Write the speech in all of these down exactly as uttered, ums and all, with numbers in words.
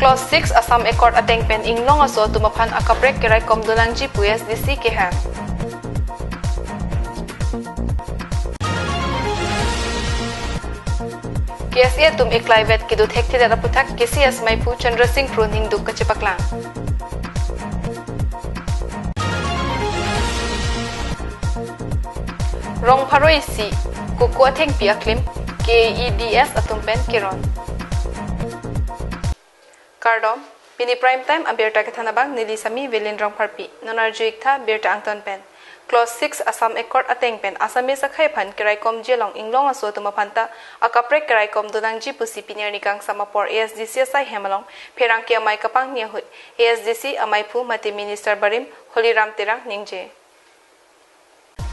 Clause six Assam Accord ateng pen inglong aso atum aphan akaprek keraikom donangji pu A S D C kehang. K S A atum eklaivet kedo thekthedet aputhak K C S maiphu Chandra Singh Kro ningduk kachepaklang. Rong pharo isi, Koko athengpi aklim, K E D S atum pen keron. Kardom, pini Prime Time abirta kethan abang neli Sami Velin Rongpharpi, non arju-ik tha birta angton pen. Clause six Assam Accord ateng pen Assamese akhei aphan keraikomji along inglong aso atum aphan ta akaprek keraikom donangji pusi pini arni kangsam apor A S D C asai hem along pherangke amei kapangni ahut A S D C amaiphu mate Minister barim Holiram Terang ningje.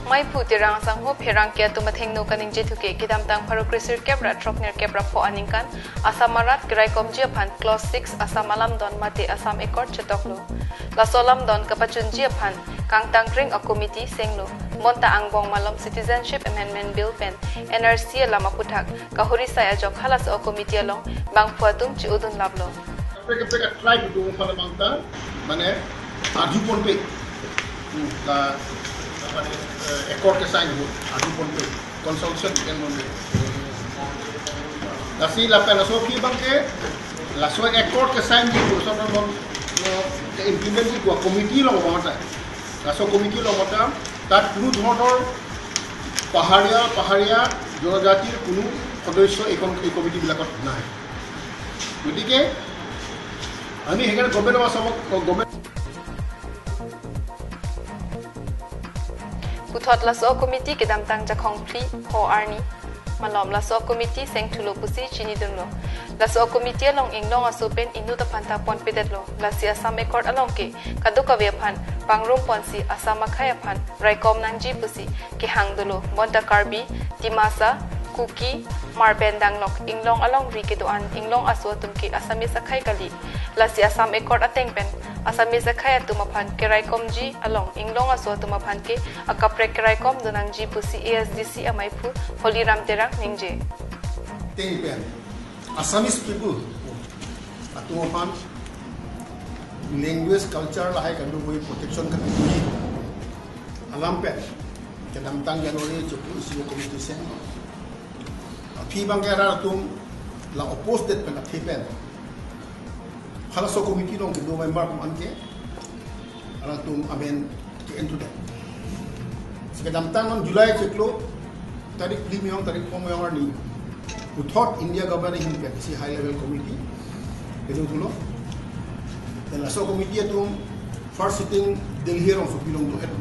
Maiphu Terang asangho pherangke atum athengno kaningje thuke kedamtang pharo kresirkep ra throknerkep ra pho aningkan Assam arat keraikomji aphan Clause six Assam alamdon mate Assam Accord chetoklo. Laso alamdon kapachunji aphan kangtangkring a-committee senglo. Bonta angbong malom Citizenship Amendment Bill pen N R C alam aputhak kahuri sai ajok halaso a-committee along bangphu atum chi-odun laplo. Kaprek kaprek a-tribe atum aphan abang ta, mane, arju ponpe. Hmm, la, mane, eh, accord ke-sign ho, arju ponpe. Consultation ke-en ponpe. Lasi lapen laso aphi abang ke, laso accord ke-sign ji, laso non, non, ke-implement ji, committee along abang ta. Laso committee along abang ta, তাত কোনো ধৰণৰ পাহাৰীয়া, পাহাৰীয়া জনজাতিৰ কোনো সদস্য এইখন, এই কমিটিবিলাকত নাই। গতিকে আমি সেইকাৰণে গভৰ্ণমেণ্ট অফ আছামক, government Puthot laso committee kedamtang Jakhong phli ho arni malom laso committee sengthulo pusi chinidunlo. Laso committee along inglong aso pen inut aphan ta ponpedetlo. Lasi Assam Accord along ke kadokave aphan pangrum ponsi Assam akhei aphan raikom nangji pusi kehang dolo. Bonta Karbi, Dimasa, Kuki, Hmar pen danglok inglong alongri kedo-an inglong aso atum ke Assamese akhei kali. Lasi Assam Accord ateng pen Assamese akhei atum aphan keraikomji along inglong aso atum aphan ke akaprek keraikom donangji pusi A S D C amaiphu Holiram Terang ningje. Ateng pen Assamese people atum aphan language, culture lahai kandoboi protection kandoboi alam pen kedamtang January choklo isi committee seng. Aphi abang ke arat atum la oppose det pen aphi pen halaso committee along kedo member atum an ke arat atum amen ke-en thudet. Si kedamtang non July choklo tarik phli meyong, tarik pho meyong arni puthot India government ahin pen isi high level committee kedo thulo. Then laso committee atum first sitting Delhi rongsopi along dohet.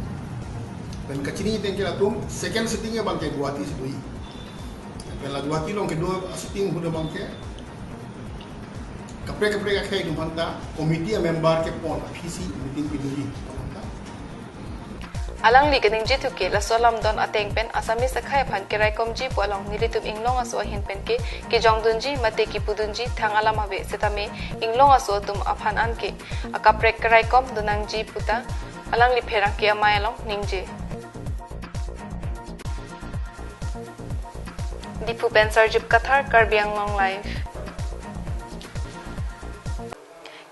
Then kachini ateng ke latum second sitting abang ke Guwahati si doji. Then la Guwahati along kedo a-sitting ahut abang ke kaprek kaprek akhei atum aphan ta committee a-member kepon aphisi meeting pidoji. Alangli kaningje thuke laso alamdon ateng pen Assamese akhei aphan keraikomji pu along nelitum inglong aso ahin pen ke kejongdunji mate kipudunji thang alam ave setame inglong aso atum aphan an ke akaprek keraikom donangji puta alangli pherangke amei along ningje. Diphu pen Sarjip Kathar, Karbi Anglong Live.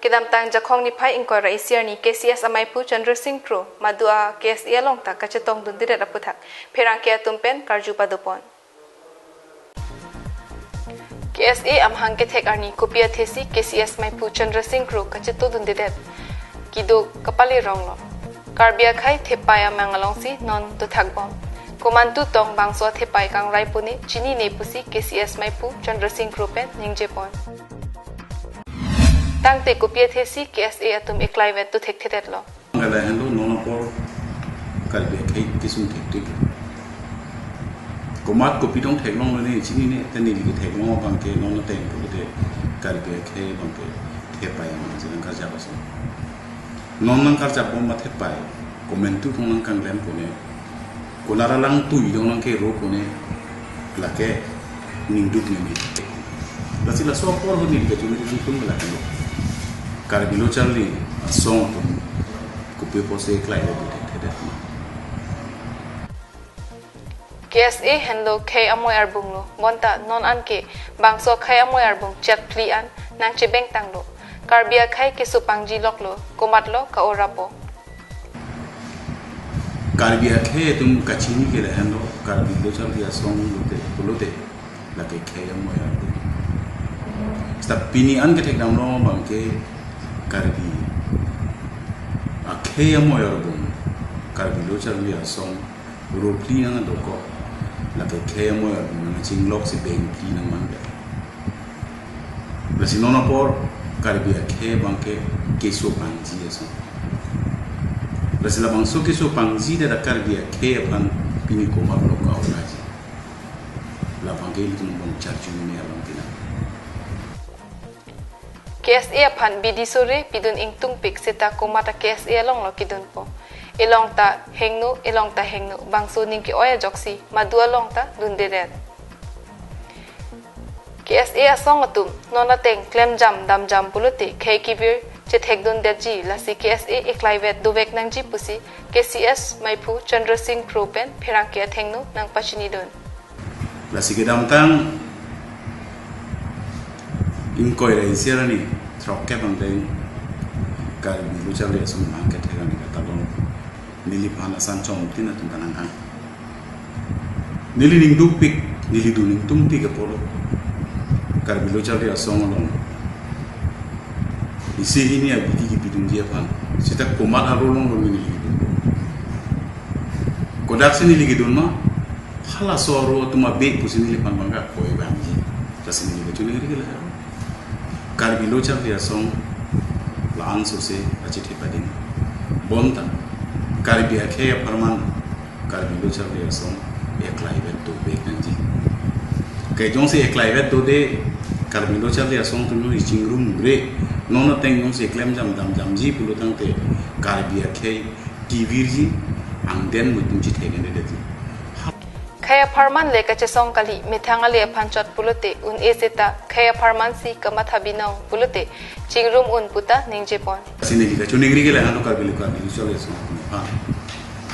Kedamtang Jakhong niphai ingkoi ra isi arni K C S amaiphu Chandra Singh Kro madu a K S A along ta kachetongdundedet aputhak pherangke atum pen karju padopon. K S A amahang kethek arni kopi athesi K C S maiphu Chandra Singh Kro kachetongdundedet kedo kapale ronglo. Karbi akhei thepai amang alongsi non dothakbom. Komantu tong bangso athepai kangrai pune chinine pusi K C S maiphu Chandra Singh Kro pen ningjepon. Tangte kopi athesi K S A atum eklaivet dothekthedetlo. Gala henlo non apor Karbi akhei kesung thekthek. Komat kopi dong theklonglo ne chinine, te neli ketheklong abang ke non ateng pulote Karbi akhei abang ke thepai amang si nangkarjap ason. Non nangkarjapbom athepai, komantu tong nangkanglem pune, konat alang tui dong nangkero pune, lake ningduk nini. Lasi laso apor ahut neli kachumri nangtum lake lo. Karbi lo charli asong atum kopi apotsi eklaivet dothekthedet ma. K S A henlo khei amoi arbunglo, bonta non anke bangso khei amoi arbung chet phli an nangchebengtanglo. Karbi akhei keso pangji loklo, komatlo ka-orapo. Karbi akhei atum kachini ke lahenlo, Karbi Lo Charli Asong lote, pulote, lake khei amoi arbung. Seta pini an kethekdamlo abangke Karbi akhei amoi arbung, Karbi Lo Charli Asong ro phli nangdokok, lake khei amoi arbung nangchinglok si beng phli nangmandet. Lasi non apor Karbi akhei abangke keso pangji asong. Lasi labangso keso pangji dada Karbi akhei aphan pini komatlo ka-oraji. Labangke ilitum bong charju ni alam tina. K S A aphan bidi sore pidun ingtungpik seta komat a K S A alonglo kidunpo. Elong ta hingno, elong ta hingno, bangso ning ke-oi ajoksi, madu along ta dundedet. K S A asong atum non ateng klemjam damjam pulote khei kevir chethekdundetji, lasi K S A eklaivet dovek nangji pusi K C S maiphu Chandra Singh Kro pen pherangke athengno nangpachinidun. Lasi kedamtang ingkoi ra isi arni throkkep angdeng Karbi Lo Charli Asong mang kethek arni katalon neliphan asan chom tin atum kanang hang. Neli ningdukpik, neli dun ingtungpik apor Karbi Lo Charli Asong along isi hini abidi kepidunji aphan seta komat aro along lo neli kidun. Kodaksi neli kidun ma, halaso aro atum abek pusi neliphan bangke koi bangji. Lasi neli kachiningri ke lahelo. Karbi Lo Charli Asong la-an sose achethe pading. Bonta Karbi akhei apharman Karbi Lo Charli Asong eklaivet dovek nangji. Ke jongsi eklaivet dode Karbi Lo Charli Asong atum chingrum re, non ateng jongsi klemjam damjamji pulotangte Karbi akhei kevirji, angden mutum chithekdundetji. Khei apharman le kachesong kali, methang ale aphan chot pulote un-e seta khei apharman si kamatha binong pulote chingrum un puta ningjepon. Lasi neli kachiningri ke lahenlo Karbi Lo, Karbi Lo Charli Asong atum aphan.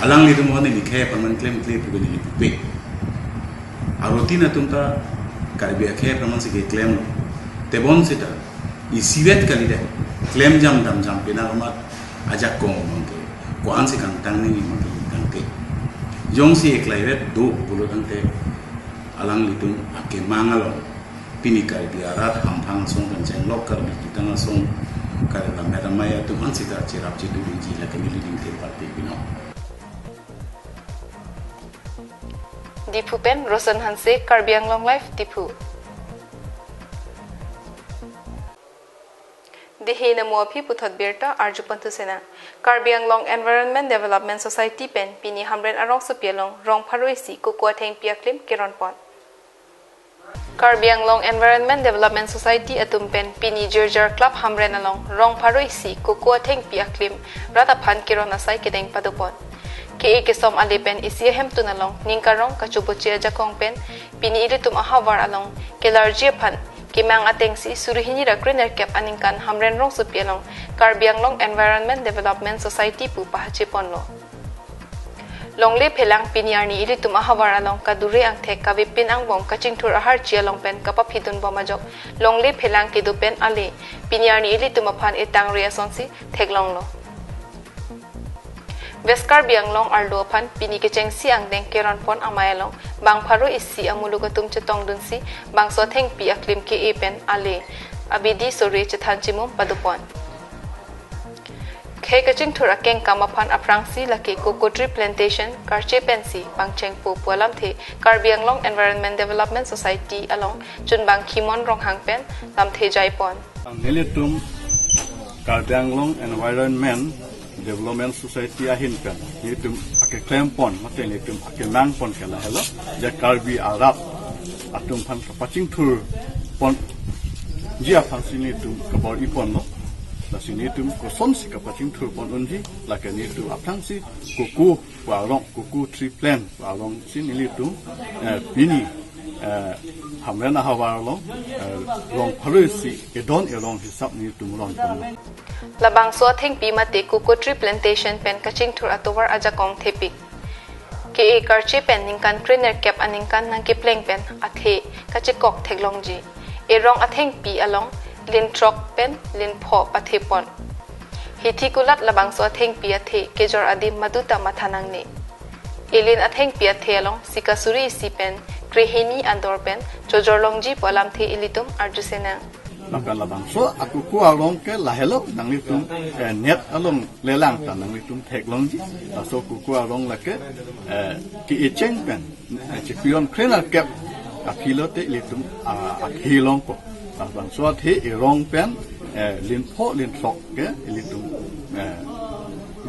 Alanglitum aphan neli khei apharman klemkle pu ke neli pupe. Aro tin atum ta Karbi akhei apharman si keklemlo. Tebon seta isivet kalidet, klemjam damjam penang amat ajakong abangke ko-ansi kangtang nangji ma kangtangte. Jongsi eklaivet do pulotangte alanglitum akemang along pini Karbi arat hamphang asong pen chenglok Karbi kitang asong, Karbi lammet amei atum ansita cherap chedunji lake neli dingthir parti binong. Diphu pen Rosen Hanse, Karbi Anglong Live, Diphu. Dei-hi namo aphi puthot birta arjupon thusena. Karbi Anglong Environment Development Society pen pini Hamren arongsopi along rong pharo isi koko athengpi aklim keronpon. Karbi Anglong Environment Development Society atum pen pini Jirjar Club Hamren along rong pharo isi koko athengpi aklim rat aphan keron asai kedeng padopon. Ke-e kesom ale pen isi ahemtun along ningkarong kachoboche ajakong pen pini ilitum ahavar along kelarji aphan kemang atengsi suri hini ra krenerkep aningkan Hamren rongsopi along Karbi Anglong Environment Development Society pu pahacheponlo. Longle phelang pini arni ilitum ahavar along kadure angthek kavepin angbong kachingthur aharchi along pen kapaphidunbom ajok longle phelang kedo pen ale pini arni ilitum aphan etangre asonsi theklonglo. West Karbi Anglong arlo aphan pini kechengsi angdeng keronpon amei along bang pharo isi amuluk atum chetongdunsi bangso athengpi aklim ke-e pen ale abidi sore chethan chimum padopon. Khei kachingthur akengkam aphan aphrangsi lake cocoa tree plantation karche pensi pangchengpo pu alamthe Karbi Anglong Environment Development Society along chunbang Khimon Ronghang pen lamthe jaipon. Nelitum Karbi Anglong Environment Development Society ahin pen nelitum akeklempon mate nelitum akemangpon ke lahelo, je Karbi arat atum aphan kapachingthurponji aphansi nelitum kabor-iponlo. Lasi nelitum kosonsi kapachingthurpon unji, lake nelitum aphrangsi cocoa pu arong, cocoa tree plant pu arongsi nelitum, eh, pini, eh, Hamren ahavar along, eh, rong pharo isi edon erong hisap nelitum ronponlo. Labangso athengpi mate cocoa tree plantation pen kachingthur atovar ajakong thepik. Ke-e karche pen ningkan krenerkep aningkan nangkepleng pen athe kachekok theklongji. Erong athengpi along lin throk pen lin pho pathe pon. Hithi kulat labangso athengpi athe kejor adim maduta matha nangne. Elin athengpi athe along sika suri isi pen krehini ador pen chojor longji pu alamthe ilitum arju senang. Lapen labangso akuku arong ke lahelo nanglitum, eh, net along lelang ta nanglitum theklongji. Laso kuku arong lake, eh, ke-echeng pen, eh, chepion kre nerkep aphi lote ilitum, ah, aphi longpo. Labangso athe erong pen, eh, lin pho lin throk ke ilitum, eh,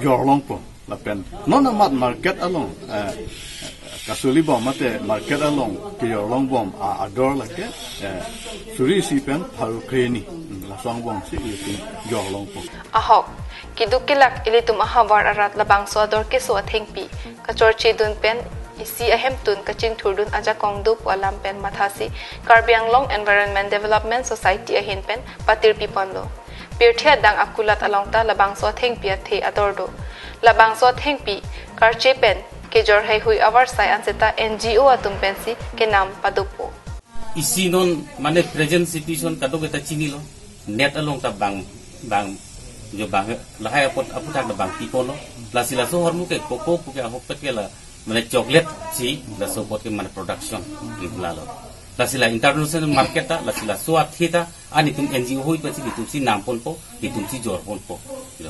jor longpo. Lapen non amat market along, eh, kasuli bom mate market along kejor long bom a-, ador lake, eh, suri isi pen pharo krehini, hmm, laso angbong si ilitum jor longpo. Ahok, keduk kelak ilitum ahavar arat labangso ador keso athengpi kachorchedun pen isi ahemtun kachingthurdun ajakong do pu alam pen mathasi Karbi Anglong Environment Development Society ahin pen patirpi ponlo. Pirthe adang akulat along ta labangso athengpi athe ador do. Labangso athengpi karche pen kejor heihui avarsai anseta N G O atum pensi kenam padopo. Isi non mane present situation kadokave ta chinilo. Net along ta bang, bang, jo bang, lahai apot aputhak ta bang piponlo. Lasi laso ahormu ke koko puke ahok pet ke la mane chocolate si laso apot ke mane production lalo. Lasi la international market ta, lasi laso athe ta, anitum N G O hui pensi itum si nam ponpo, itum si jor ponpo. Lo.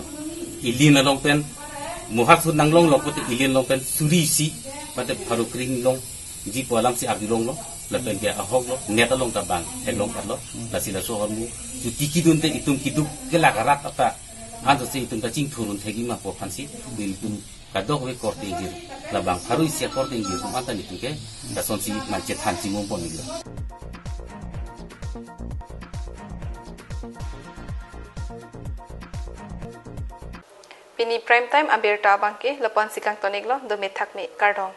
Elin along pen, muhak sut nanglong longpo te elin along pen suri isi, mate pharo krehini longji pu alam si arjulonglo, lapen ke ahok lo, net along ta bang, theklong karlo, lasi laso ahormu, chuti kidun te itum keduk kelak arat ata, anso si itum ta chingthurun thekji ma pu aphansi, itum kadokave korte ingjir, labang pharo isi akorte ingjir atum anta nitum ke, lasonsi man chethan chimum pon nilo. Pini Prime Time abirta abang ke lapu-ansi kangton-iklo, dome thakme, kardom.